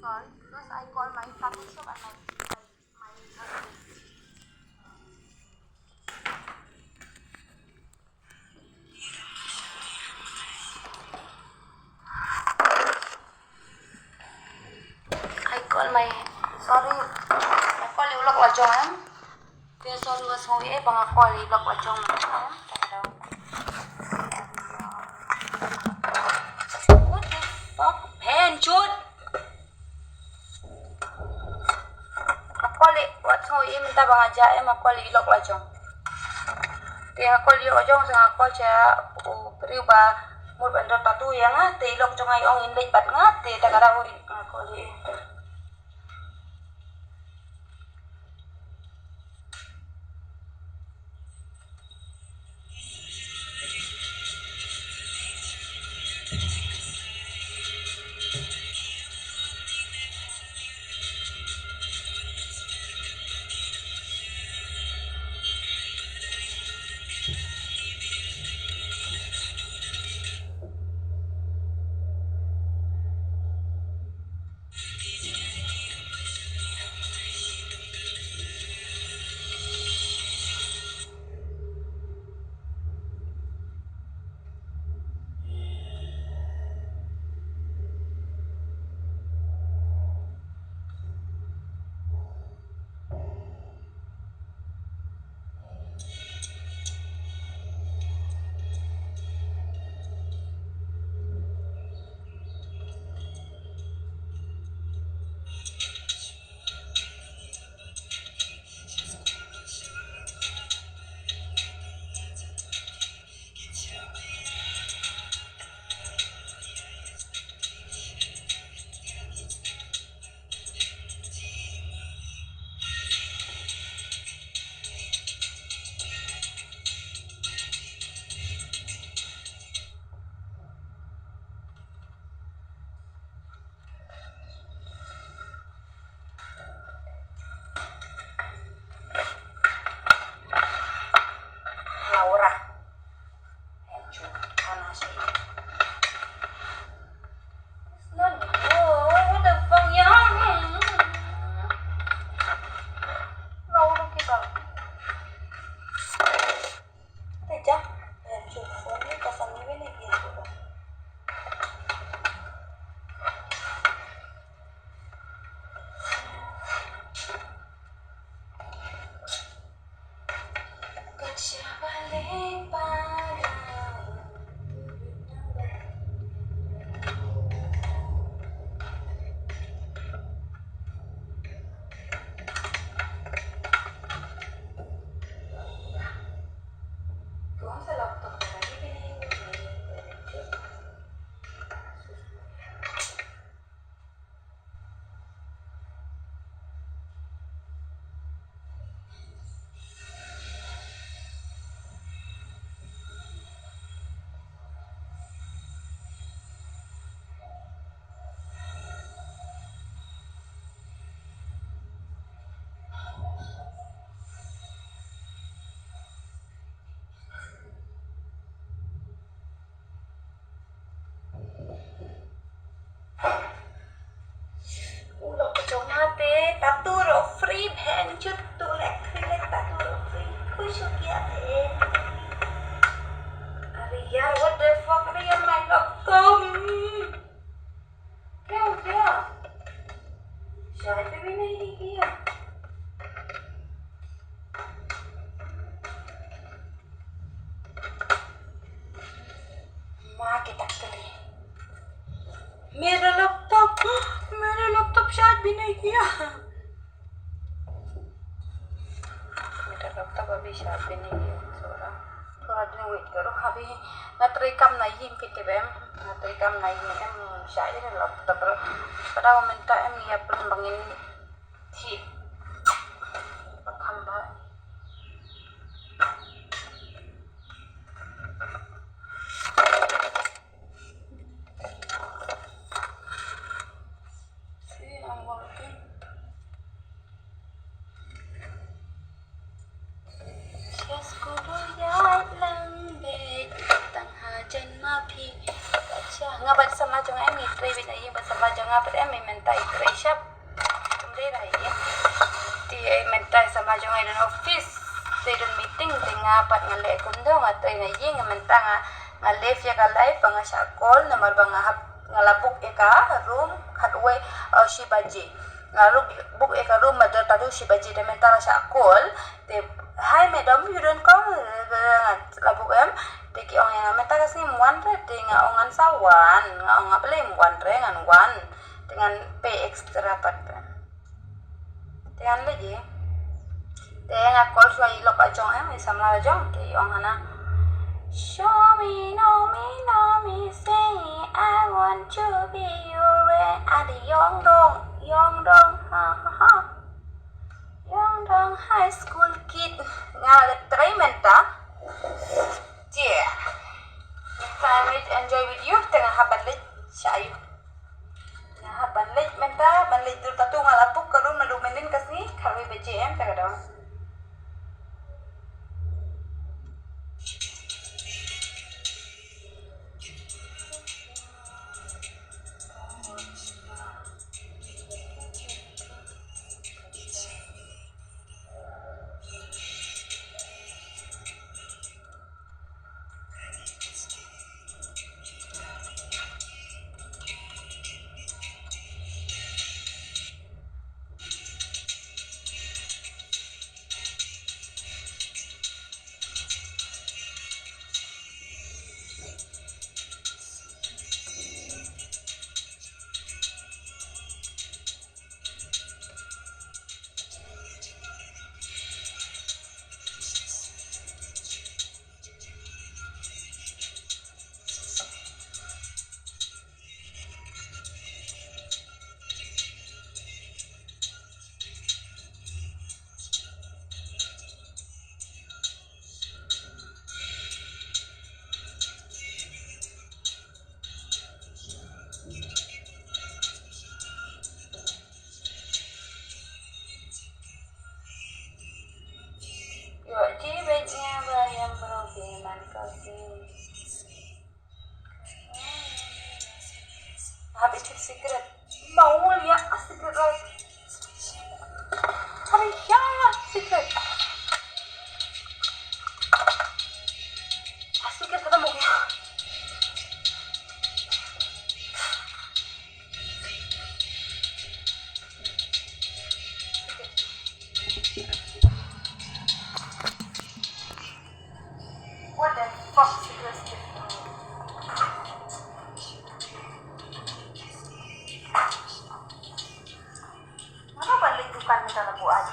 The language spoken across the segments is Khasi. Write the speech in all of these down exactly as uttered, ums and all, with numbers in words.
Sorry, because I call my family shop and my, my, my husband. I call my, sorry, I call ïa u lok la jong em. Te sorry, wa sngew ïa ba nga call ïa u lok la jong em. What the fuck? Pen chut. Nga call ïa, wat sngew ïa mynta ba nga jah em, nga call ïa u lok la jong. Te nga call ïa u lok la jong, sa nga call sha u briew ba mut ban don tattoo ïa nga, te u lok jong nga u ong in leit bad nga, te ta ka dang u nga call ïa. Laura. What the fuck, yeah? Laura ki ba. Te ja. U lok jong nga te tattoo ruh free, bhen jut tu lek free lek tattoo ruh free. Khush ho gaya te. Are yaar, what the fuck, are yaar, my laptop. Kya ho gaya? Shayad bhi nahi kiya. माँ की तकली। मेरा लैपटॉप, मेरा लैपटॉप शायद भी नहीं किया। मेरा लैपटॉप अभी शायद भी नहीं किया। थोड़ा, थोड़ा दिन वेट करो। अभी nga trei kam na ïing phi tip em, nga trei kam na ïing em, shah ïa ka laptop ruh. Pat da mynta em ïa pynbang in thik. Ba kham bha. See, I'm working. Nga ban samla jong nga, ngi trei beit na ïing ban samla jong Nga pat em mynta i trei shap. Kumdei da i. Te mynta i samla jong nga i don office. Te don meeting te nga pat nga leh kumno nga trei na ïing mynta nga nga leh ïa ka live ba nga shah call namar ba nga hap nga la book ïa ka room khatwei, uh, shi baje. Nga book ïa ka room mynta tatu shi baje te mynta la shah call. Te, "Hi madam, you don't call." Nga la book em. Te ki ong ïa nga mynta ka sngi ym wan re, te nga ong ngan sa wan, nga ong nga balei ym wan re, ngan wan. Te ngan pay extra pat. Te ngan leit ïa. Te nga call shuwa ïa i lok la jong em, i samla la jong, te i ong hana, "Show me, no me, no me, say I want to be your way." Adi yong dong, yong dong, ha ha ha. Yong dong high school kid. Nga la trei mynta. Cie. Mynta enjoy video, te nga hap ban leit sha ïing. Nga hap ban leit mynta, ban leit dur tatu nga la book ka room naduh mynnin ka sngi, khatwei baje em te ka dang. Yo, ci bej nya ba yang bro ke man kau si. Habis cip secret. Mau lihat secret lagi. Habis ya secret. Secret kata mau ya. What the fuck is this? Ngano ban leit dukan mynta la buaid?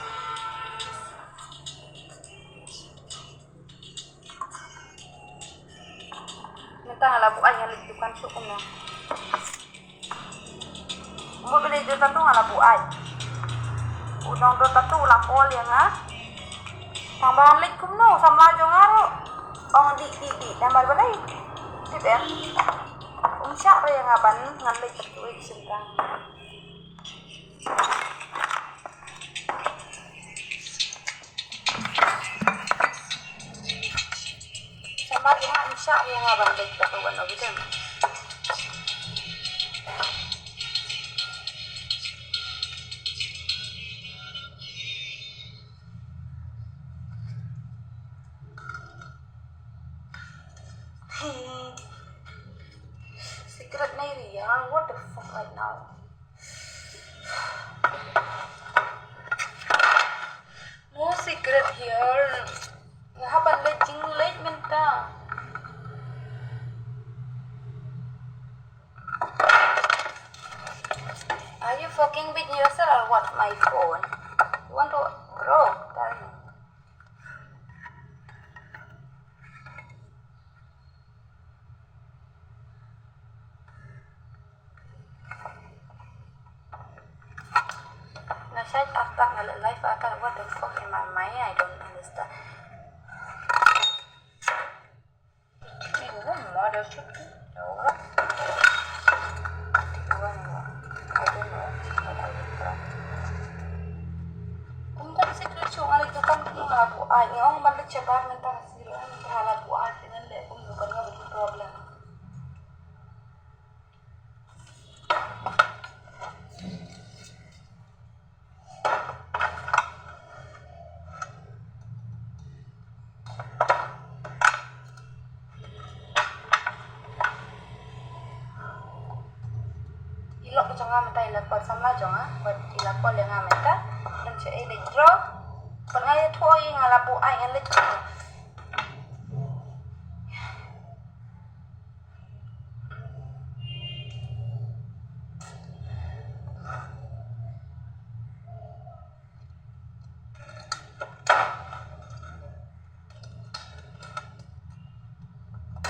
Mynta nga la buaid, nga leit dukan shuh kumno. Mut ba leit dur tatu nga la buaid. U nongdur tatu u la call ïa nga. Tang ba ngan leit kumno, samla jong nga ruh ong dih dih dih, namar balei? Tip em. Um shah re ïa nga ban ngan leit tatu ïa ki shynrang. Samla jong nga um shah ïa nga ban leit tatu ban ong ïa ki. Secret nei ri ya, what the fuck right now? No secret here. Nga hap ban leit jingleit mynta. Are you fucking with yourself or what? My phone. You want to, bro? Tell me. Nga shait attack, nga leh live attack, what the fuck in my mind, I don't understand. Mother shit. I don't know. I don't know. Kum kum secret shuh nga leit dukan kumno nga la buaid. Nga ong ban leit shabar mynta nga sngewthuh mynta nga la buaid, ngan leh kumno ban nga ba ki problem. Jong nga, wat i la call ïa nga mynta. Ngan shu ei leit draw. Bad nga ïathuh ïa nga la buh ai ngan leit.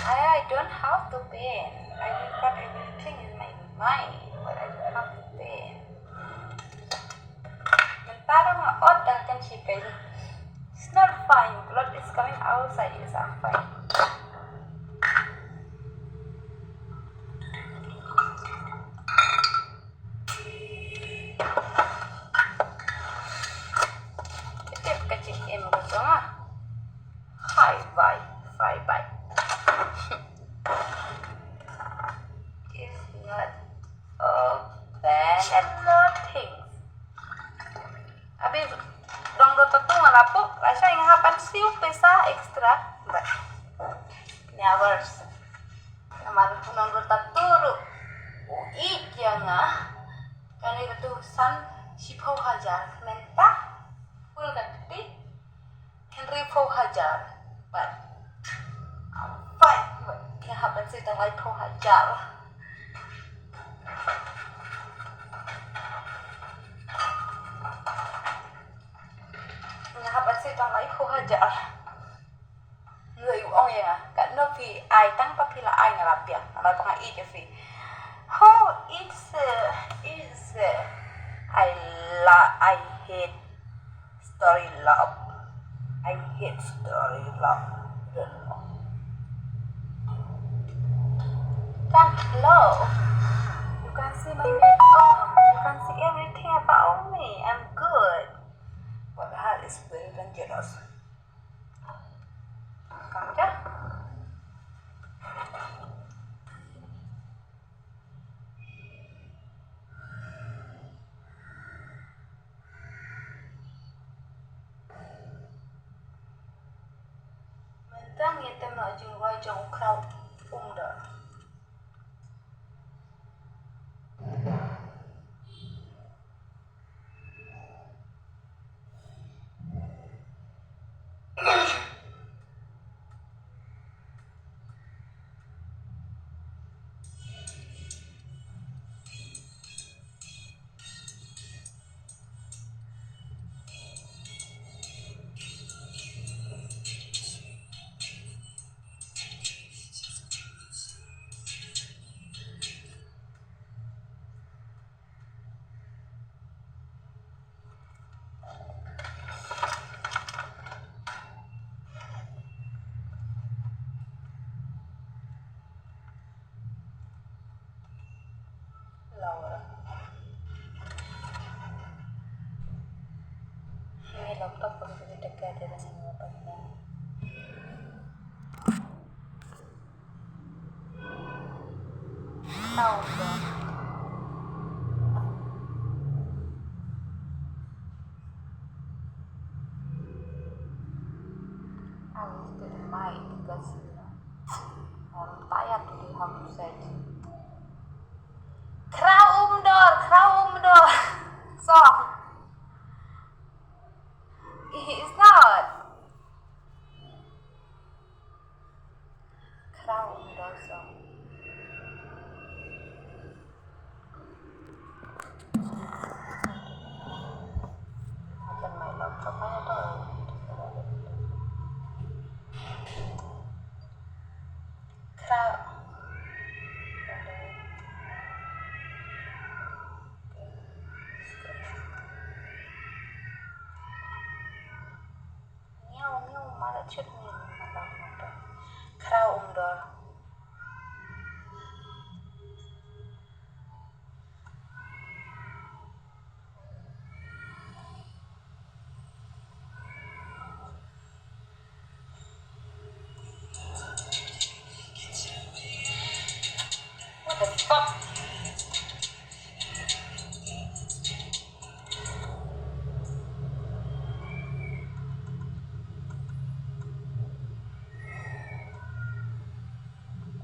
I, I don't have to pay. I will cut everything in my mind, but I don't have to pay. Mynta ruh nga ot dang kan shi pay. It's not fine. Blood is coming outside. Yes, I'm fine. Tip ka jingim ka jong nga. Hi, bye. Bye, bye. It's not open. A lot of things. Abi, dong do tatu nga la pok, la shai nga hap ban siew pisa extra. But, never. Namar u nongrwai tatu ruh u ïeit ïa nga. Kane ka tu san shiphew hajar. Mynta full ka kti hynriewphew hajar. But I'm fine. But nga hap ban siew tang laiphew hajar. Nga hap ban siew tang laiphew hajar. Ngi ong ïa nga, katno phi ai tang ba phi la ai nga la biang, namar ba nga ïeit ïa phi. Ho, it's, uh, it's, uh, I la, I hate story love. I hate story love. Don't know. Can't love. You can see my makeup. You can see everything about me. I'm good. But the heart is very dangerous. Mynta ngi tem noh jingrwai jong u Khraw Umdor. Laura. Ini laptop perlu kita dekat dengan laptopnya. Tahu dong. I was getting my because, you know, I'm tired today, how to say it. Khraw Umdor, Khraw Umdor. So, he is not. Khraw Umdor song. Akan mai lok kapai to. Khraw. Miau, miau, mala chut, miau, mala mata. Khraw Umdor. What the fuck?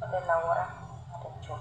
Ada Laura, ada Joe.